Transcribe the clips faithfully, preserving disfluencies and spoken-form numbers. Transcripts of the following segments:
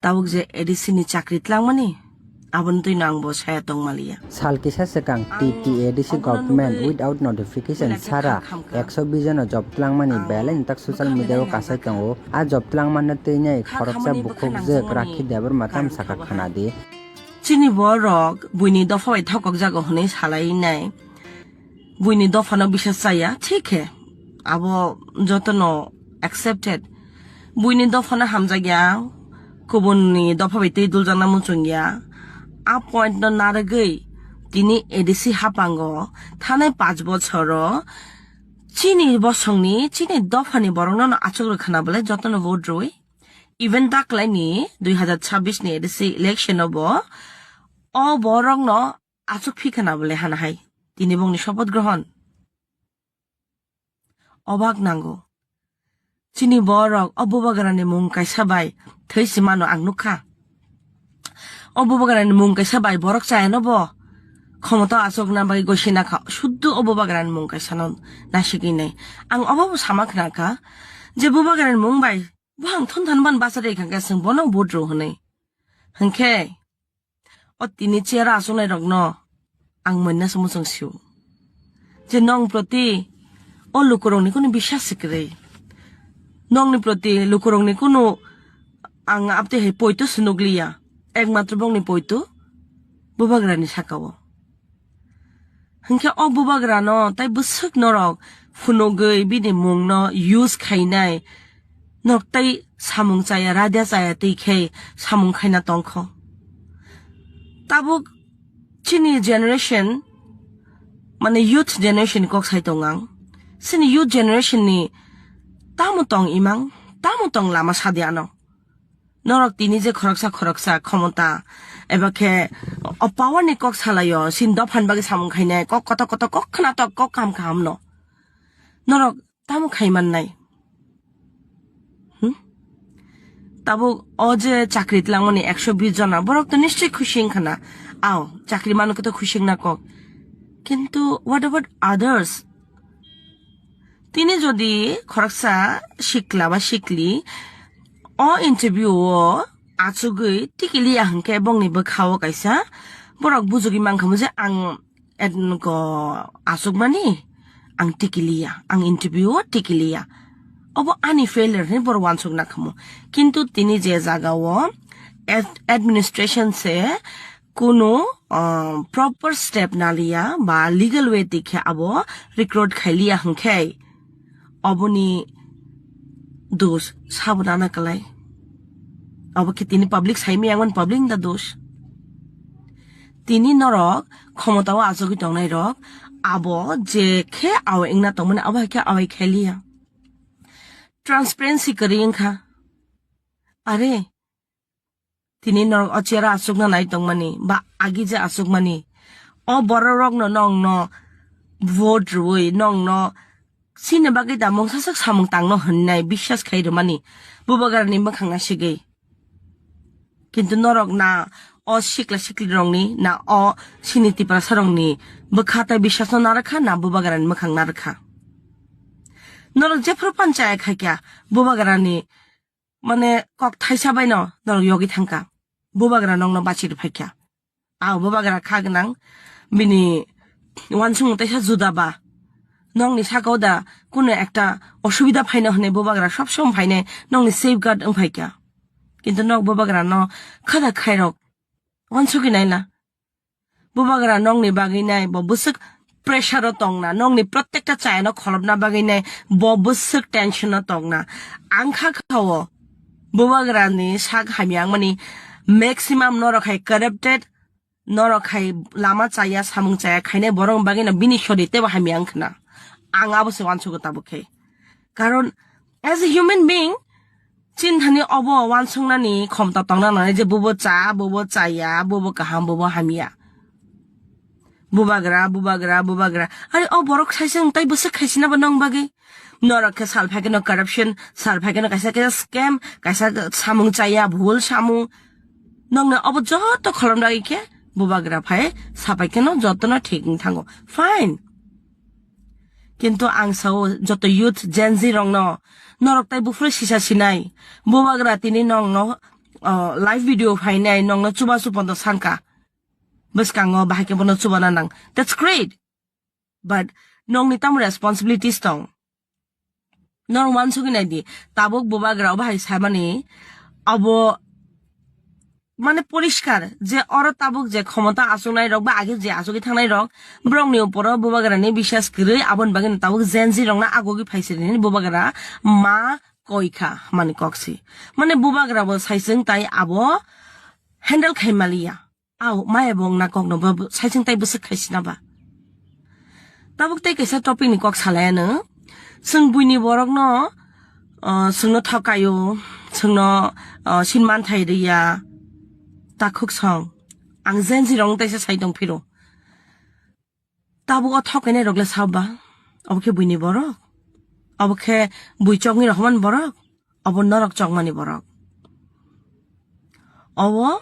Tabuk je A D C ni chakri tlangmani, aboni twino ang bo saya tongmaliya. Sal kisa swkang T T A D C government without notification sara ekso bish jono job tlangmani belai tak social media o kasai tongo. A job tlangmano twinai khoroksa bukhuk jwk Rakhi Debbarma tam saka khana di. Chini borok buini dopha bai thokok jago hwnwi salai nai. Buini dophano bisas chaya, thik he. Abo jotono accepted. Buini dophano hamjakya, kubunni dopha bai twi duljakna muchungya. A point no narwgwi tini A D C hapango thanai panch bochoro chini bosongni, chini dophani borokno no achuk rwkhana bwle jotono vote rwi. Even daklaini dui hazar chabbish ni A D C election o bo o borokno achuk phikhana bwle hana hai. Tini bongni sopoth grohon. Obak nango. Chini borok o bubagrani mung kaisa bai thwi si mano ang nukha. O bubagrani mung kaisa bai borok chayano bo khomota achukna bai gosi nakha. Suddu o bubagrani mung kaisano nasigwi nai. Ang obo bo sama khna kha je bubagrani mung bai bo ang thun than ban basa de khangkhe chwng bono vote rw hwnwi. Hwnkhe o tini chair o achuknai rokno ang moina se muchung sio. Je nong proti o lukurokni kunu biswas se kwrwi. Nongni proti lukurokni kunu ang abtwi hai poito se nukliya. Ekmatro bongni poito bubagrani saka o. Hwnkhe o bubagrano tai bwswk norok phunugwi bini mungno use khainai, norok tai samung chaya, raida chaya twi khe samung khaina tongkho. Tabuk chini generation, mane youth generation ni kok sai tong ang. Chini youth generation ni tamo tong imang, tamo tong lama sadi ano. Norok tini je khoroksa khoroksa khomota eba khe o power ni kok salaio, sin dophan bagwi samung khainai, kok kotor kotor, kok khwnatok, kok kaham kaham no. Norok tamo khai mannai? Hmm? Tabuk o je chakri tlangmani ekso bish jona, borok to nischoi khusi wngkha na. Ao, chakri mano khe to khusi wngna kok. Kintu what about others? Tini jodi khoroksa sikla ba sikli o interview o achugwi tikiliya hwnkhe bongni bwkha o kaisa borok bujugwi mankhamu je ang et-, go achukmani ang tikiliya, ang interview o tikiliya. Obo ani failure hinwi borok uansuk nakhamu. Kintu tini je jaga o ad-, administration se kunu, ah, proper step naliya ba legal way twi khe abo recruit khailiya hwnkhe oboni dos sabo nana kwlai. Obo khe tini public saimaya wngmani public ni da dos. Tini norok khomota o achugwi tongnai rok abo je khe awai wngna tongmani abo hai khe awai khailiya. Transparency kwrwi wngkha. Are, tini norok o chair o achukna nai tongmani, ba agi je achukmani. O borok rokno nongno vote rwui, nongno sini bagwi da mungsa sak samung tangno hwnnai biswas khai rwmani, bubagrani mwkhang nasigwi. Kintu norok na o sikla sikli rokni, na o sini Tiprasa rokni bwkha tai biswasno narwkha, na bubagrani mwkhang narwkha. Norok jephru panchaya khaikha, bubagrani mane kok thaisa baino norok yogwi thangkha. Bubagra nokno bachi rwphaikha. A bubagra kha gwnang, bini uansukmung teisa juda ba. Nokni saka o da kunu ekta osubida phaino hwnwi bubagra sob somoi phainai nokni safeguard wngphaikha. Kintu nok bubagra no khada khairok uansukwi naila. Bubagra nokni bagwi nai bo bwswk pressure o tongna, nokni protekta chayano kholopna bagwi nai bo bwswk tension o tongna. Ang kha kha o bubagra ni sak hamya wngmani maximum norok hai corrupted, norok hai lama chaya, samung chaya khainai borok bagwi no bini sori tebo hamya wngkhna. Ang abo se uansugo tabuk khe. Karon as a human being, chini thani obo uansuknani khomta tongna nangnai je bubo cha, bubo chaya, bubo kaham, bubo hamya. Bubagra, bubagra, bubagra. Are o borok saisa wng tai bwswk khaisina bo nong bagwi. Norok khe sal phai kheno corruption, sal phai kheno kaisa kaisa scam, kaisa samung chaya, bhul samung. Nongni obo joto kholom ragwi khe bubagra phai sapai kheno jotono thik wng thango. Fine. Kintu ang sao joto youth Gen Z rokno, norok tai buphuru sisa sinai. Bubagra tini nongno uh, live video phainai nongno chuba chupondo sanka. Bwskango bahai khe bono chubana nang. That's great. But nongni tamo responsibilities tong? Nong wansugwi nai di, tabuk bubagra bahai saimani abo mane poriskar je oro tabuk je khomota achuknai rok ba age je achugwi thangnai rok, borokni uporo bubagrani biswas kwrwi, aboni bagwi tabuk Gen Z rokno agogwi phaisirini bubagra ma koi kha hwnmani kok si. Mane bubagra bo saichung tai abo handle khai maliya. Au, maya bo wngna kokno bo, bo saichung tai bwswk khai sina ba. Tabuk tei kaisa topic ni kok salai ano. Chwng buini borokno, uh, chwngno thokaio, chwngno, uh, sin manthai rwya, takhuk song. Ang Gen Z rok wng taisa sai tong phiro. Tabuk o thok kainai rok le sabo ba? Obo khe buini borok? Obo khe bui chokni rohormani borok? Obo norok chokmani borok? Obo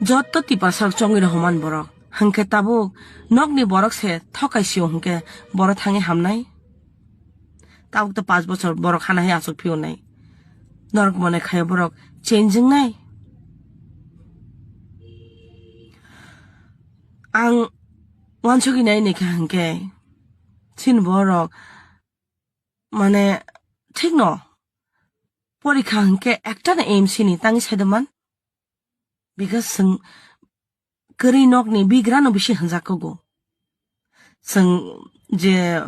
joto tiprasa rok chokni rohormani borok. Hwnkhe tabuk nokni borok se thok kaisio hwnkhe boro thangwi hamnai? Tabuk to panch bochor borok hana hai achuk phiyonai. Norok mone khaio borok change wngnai? Ang wansugwi nai nai kha hwnkhe, chini borok, mane, thikno, porikha hwnkhe ekta no aim sini tangwi saido man. Because chwng kwrwi nokni bigrano bisi hwnjak kogo. Chwng je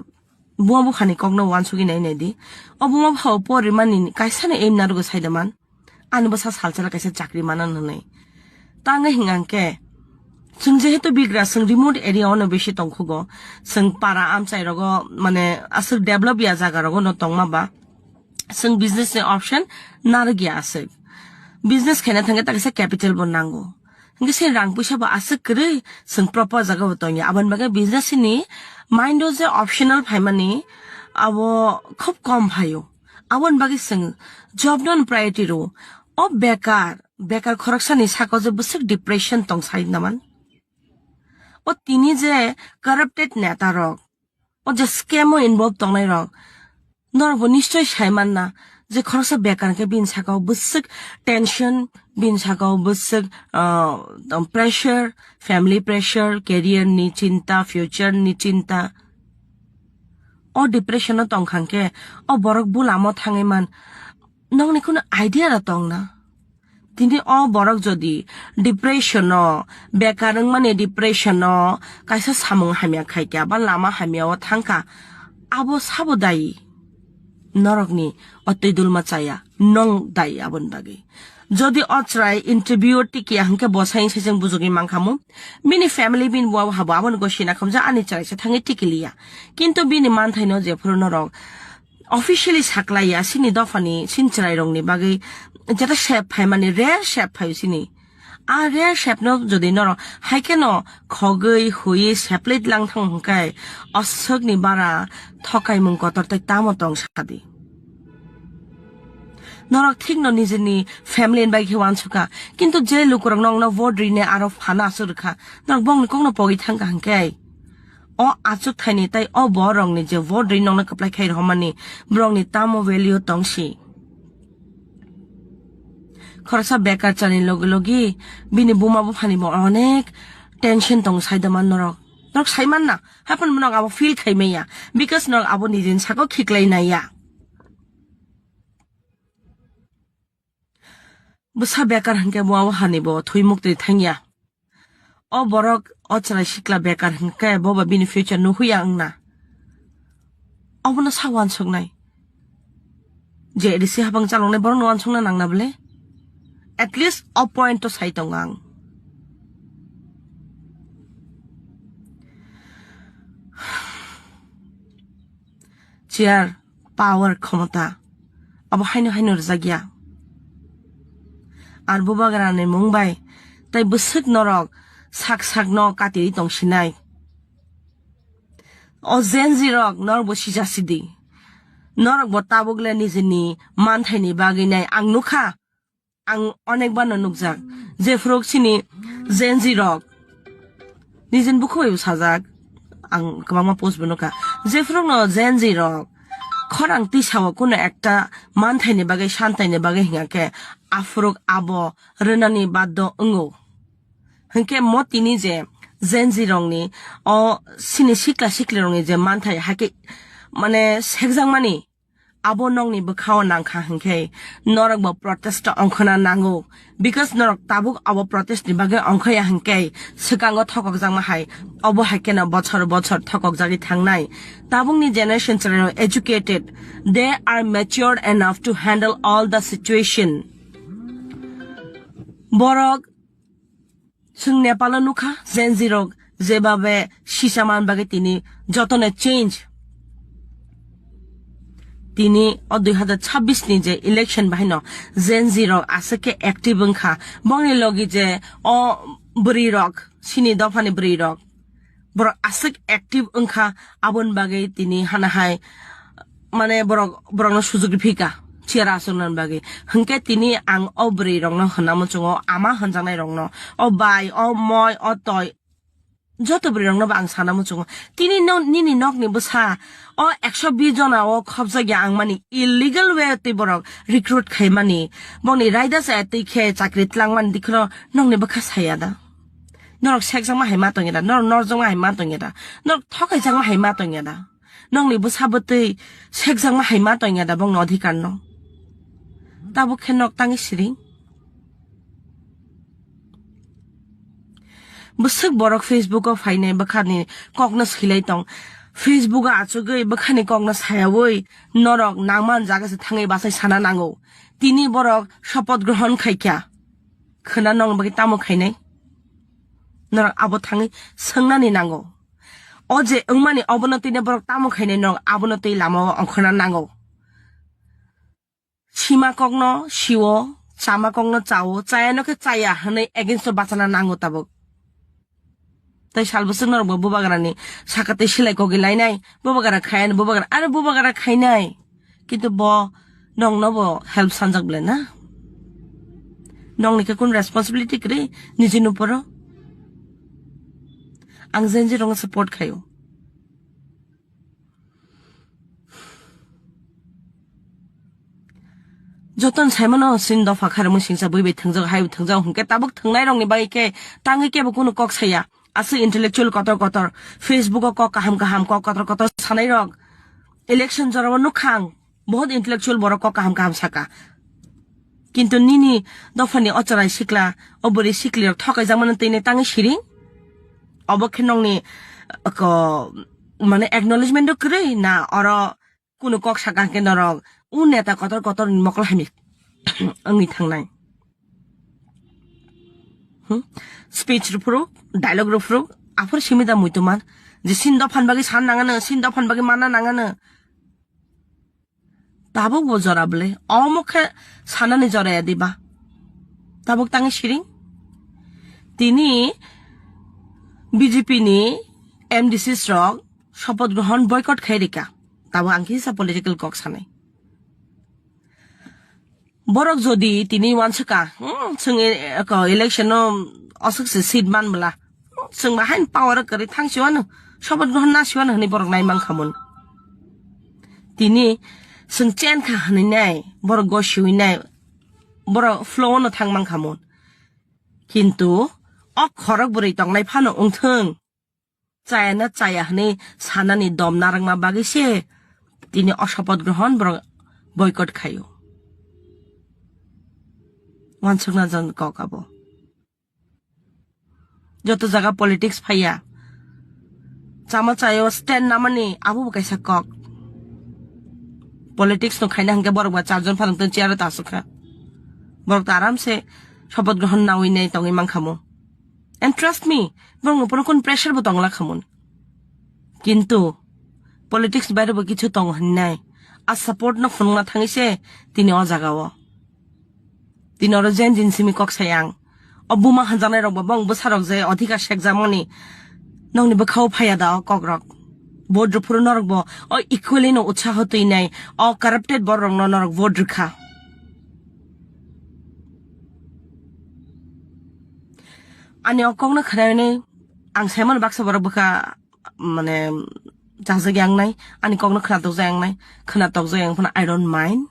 buma buphani kokno wansugwi nai nai di. O buma buphao porimani kaisano aim narwgo saido man. Ani bwsa salsala kaisa chakri manan hwnwi. Tangwi hwnkha hwnkhe, chwng jehetu bigra, chwng remote area ono bisi tongkhugo. Chwng para amchai rogo, mane, aswk develop ya jaga rogo no tongma ba. Chwng business ni option narwk ya aswk. Business khaina thangkhe ta kaisa capital bo nango. Hwnkhe se rang puisa bo aswk kwrwi chwng proper jaga bo tongya. Aboni bagwi business ni mind o je optional phaimani abo khub kom phaio. Aboni bagwi chwng job no priority rwo. O bekar, bekar khoroksani saka o je bwswk depression tong sai naman. O tini je corrupted neta rok, o je scam o involve tongnai rok, norok bo nischoi sai manna je khoroksa bekar hwnkhe bini saka o bwswk tension, bini saka o bwswk, ah, pressure, family pressure, career ni chinta, future ni chinta. O depression o tongkha hwnkhe o borok bulamo thangwi man, nokni kheno idea da tong na? Tini o borok jodi depression o, bekar wngmani depression o kaisa samung hamya khaikha ba lama hamya o thangkha, abo sabo dayi? Norokni o twi dulma chaya, nong dayi aboni bagwi. Jodi o chwrai interview o tikiya hwnkhe bo sai sai chwng bujugwi mankhamu, bini family bini bo habo aboni gosina khamjak ani chwraisa thangwi tikiliya. Kintu bini manthaino jephuru norok officially saklaiya sini dophani sini chwrairokni bagwi, jeta sep phaimani rare sep phaio sini. A rare sepno jodi norok haikheno khogwi huiwi separate lang thang hwnkhe, o swkni bara thokaimung kotor tei tamo tong sadi. Norok thikno nijini family ni bagwi khe wansukha, kintu je lukurok nokno vote rine aro phano aswk rwkha, norok bongni kokno pogwi thangkha hwnkhe, o achuk thaini tei o borokni je vote ri nokno kwplai khai rwmani borokni tamo value tongsi? Khoroksa bekar chani logi logi bini buma buphani bo onek tension tong sai da man norok. Norok sai man na, haphano norok abo feel khai maya, because norok abo nijini saka o khiklai naiya. Bwsa bekar hwnkhe buma buphani bo thwi muktwi thangya. O borok o chwrai sikla bekar hwnkhe bo ba bini future nuhuya wngna. Obono sa wansuknai. Je risi habang chaloknai borokno wansukna nangna bwle? At least o point o sai tongo ang. Chair, power, khomota, abo haino haino rwjakya. Ar bubagrani mung bai tei bwswk norok sak sakno kati tongsinai. O Gen Z rok norok bo sijasidi. Norok bo tabuk le nijini manthaini bagwi nai ang nukha. Ang onek bano nukjak, jephuru sini Gen Z rok, nijini bukhuk bai bo sajak, ang kwbangma post bo nukha, jephuru no Gen Z rok khorang tisa o kuno ekta manthaini bagwi, santaini bagwi hingya khe, aphuru abo rwnani baddo wngo. Hinkhe mo tini je Gen Z rokni o sini sikla sikli rokni je manthai haikhe mane sekjakmani abo nokni bwkhao nangkha hinkhe norok bo protest ongkhona nango, because norok tabuk abo protest ni bagwi ongkhoya hinkhe swkango thokokjakma hai obo haikheno bochor bochor thokokjagwi thangnai. Tabukni generation chwrairok educated, they are matured enough to handle all the situation. Borok chwng Nepal o nukha, Gen Z rok jebabe sisa man bagwi tini jotono change. Tini o dui hazar chabbish ni je election bahaino Gen Z rok aswk khe active wngkha. Bongni logi je o bwrwi rok, sini dophani bwrwi rok, borok aswk active wngkha, aboni bagwi tini hana hai mane borok, borokno sujuk rifika chair achuknani bagwi. Hinkhe tini ang o bwrwi rokno hwnna muchungo, ama hwnjaknai rokno, o bai, o moi, o toi, joto bwrwi rokno bo ang sana muchungo. Tini no, nini nokni bwsa o ekso bish jona o khopjak ya ang mani illegal way twi borok recruit khaimani, bongni raida chaya twi khe chakri twlangmani dikhno nokni bwkha saya da? Norok sekjakma hai ma tongya da, norok norjakma hai ma tongya da, norok thokaijakma hai ma tongya da, nokni bwsa bwtwi sekjakma hai ma tongya da bongni odhikar no? Tabuk khe nok tangwi siring. Bwswk borok Facebook o phainai bwkhani kokno swilai tong, Facebook o achugwi bwkhani kokno sayawi norok nangman jaga se thangwi bachai sana nango. Tini borok sopoth grohon khaikha. Khwna nong bagwi tamo khainai? Norok abo thangwi swngnani nango. O je wngmani obono twi borok tamo khainai, norok abono twi lama o ongkhorna nango. Sima kokno siwo, chama kokno chawo, chayano khe chaya hwnwi against o bachana nango tabuk. Tai sal bwswk norok bo bubagrani saka tei silai kogwi lainai, bubagra khayan, bubagra, are bubagra khainai. Kintu bo nongno bo help sanjak bwle na? Nongni khe kun responsibility kwrwi nijini uporo? Ang Gen Z rokno support khaio. Joton saimano sin dopha kharmung singsa bui bai thwngjak, hai thwngjak hwnkhe tabuk thwngnai rokni bagwi khe tangwi kebo kunu kok saya. Aswk intellectual kotor kotor, Facebook o kok kaham kaham, kok kotor kotor sanai rok. Election jorao nukha ang, bahut intellectual borok kok kaham kaham saka. Kintu nini dophani o chwrai sikla, o bwrwi sikli rok thokaijakmani twi nai tangwi siring? Obo khe nokni, ko, mane acknowledgement o kwrwi na oro kunu kok saka hwnkhe norok u neta kotor kotor ni mokol hamya wngwi thangnai? Hmm? Speech rwphuru, dialogue rwphuru, aphuru simi da muitu man. Je sin dophan bagwi san nangano, sin dophan bagwi manna nangano. Tabuk bo jora bwle. Omo khe sanani jora ya diba? Tabuk tangwi siring? Tini B J P ni M D Cs rok sopoth grohon boycott khai rika. Tabuk ang kisa political kok sanai. Borok jodi tini wansukha, hmm, chwng e-, eko election o aswk se seat man bwla, hmm, chwng ba hain power o kwrwi thang siwano, sopoth grohon na siwano hwnwi borok nai mankha mun. Tini chwng chen kha hwnwi nai, borok go siwi nai, borok flow no thang mankha mun. Kintu o khorok bwrwi tongnai phano wngthwng. Chaya na chaya hwnwi sanani dom narwkma bagwi se tini o sopoth grohon borok boycott khaio. Wansukna jan kok abo. Joto jaga politics phaiya. Chama chayo stand namani abo bo kaisa kok. Politics no khaina hwnkhe borok ba charjon phalangtong chair o ta aswk kha. Borok ta aram se sopoth grohon nawi nai tongwi mankha mo. And trust me, borokni uporo kun pressure bo tongla khamun. Kintu politics baire bo kichu tongo hinai. A support no phunukna thangwi se tini o jaga o. Tini oro jen jin simi kok sayang. O buma hanjaknai rok bo bong bwsa rok je odhikar sekjakmani nokni bwkhao phaiya da o kok rok. Vote rwphuru norok bo o equally no utsaho twinai o corrupted borok rokno norok vote rwkha. Ani o kokno khwnani ang saimano baksa borok bwkha mane chajak yang nai, ani kokno khwnatok jak yang nai, khwnatok jak yang phano I don't mind,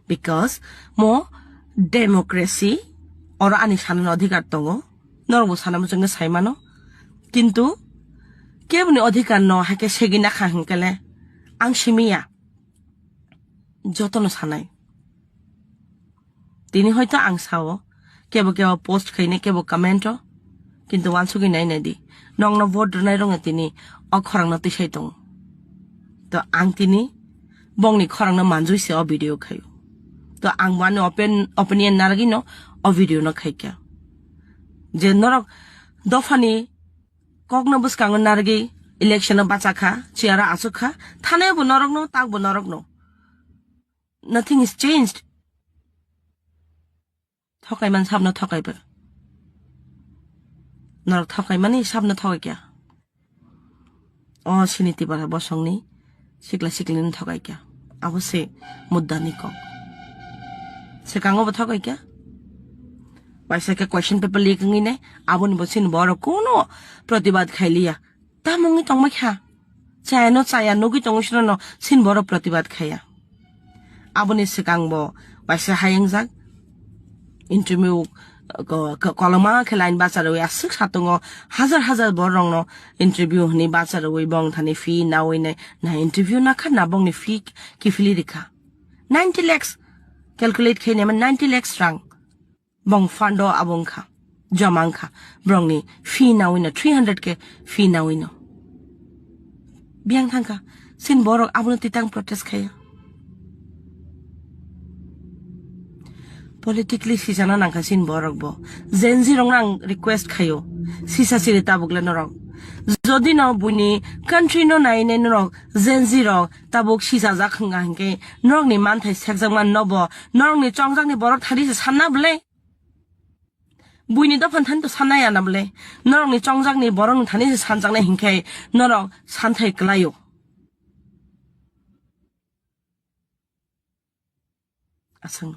because mo Democracy, oro ani sanani odhikar tongo, norokbo sana muchungwi sai mano. Kintu keboni odhikar no haikhe segwi nakha hinkhe le ang simi ya. Jotono sanai. Tini hoito ang sao, kebo kebo post khaine, kebo comment o, kintu wansugwi nai nai di. Nokno vote rwnai rokno tini o khorangno tisai tongo. To ang tini bongni khorangno manjui se o video khaio. To ang bo ani open, opinion narwgwino o video no khaikha. Je norok dophani kokno bwskango narwgwi election o bachakha, chair o achukha, thanai bo norokno, tak bo norokno. Nothing is changed. Thokai man sabno thokai ba. Norok thokai mani sabno thokai kya? O sini tibara bosongni sikla siklini thokai kya? Abo se mudda ni kok. Sekango bo thokai kya? Waisa khe question paper leak wngwi nai, aboni bo sini borok kuno protibad khailiya. Tamo wngwi tongma kha? Chaya no chaya, nugwi tongo sino no, sini borok protibad khaya. Aboni swkang bo waisa hayungjak. Interview ko-, ko-, koloma khe line bacharwi aswk satungo, hajar hajar borok rokno interview hwnwi bacharwi bong thani fee nawi nai, na interview nakha na bongni fee kiphilwi rikha. Ninety lakhs calculate khe naima ninety lakhs rang. Bong fund o abo wngkha, joma wngkha, borokni fee nawino, three hundred K fee nawino. Biyang thangkha, sin borok abono titang protest khaya. Politically sisana nangkha sin borok bo. Gen Z rokno ang request khayo, sisa siri tabuk le norok. Jodi no buini country no nainai norok Gen Z rok tabuk sisajak hwnga hinkhe norokni manthai sekjakma nobo norokni chongjakni borok thani se sanna bwle. Buini dophan thani to sanna ya na bwle. Norokni chongjakni borokni thani se sanjaknai hinkhe norok santhai kwlaio. Aswk.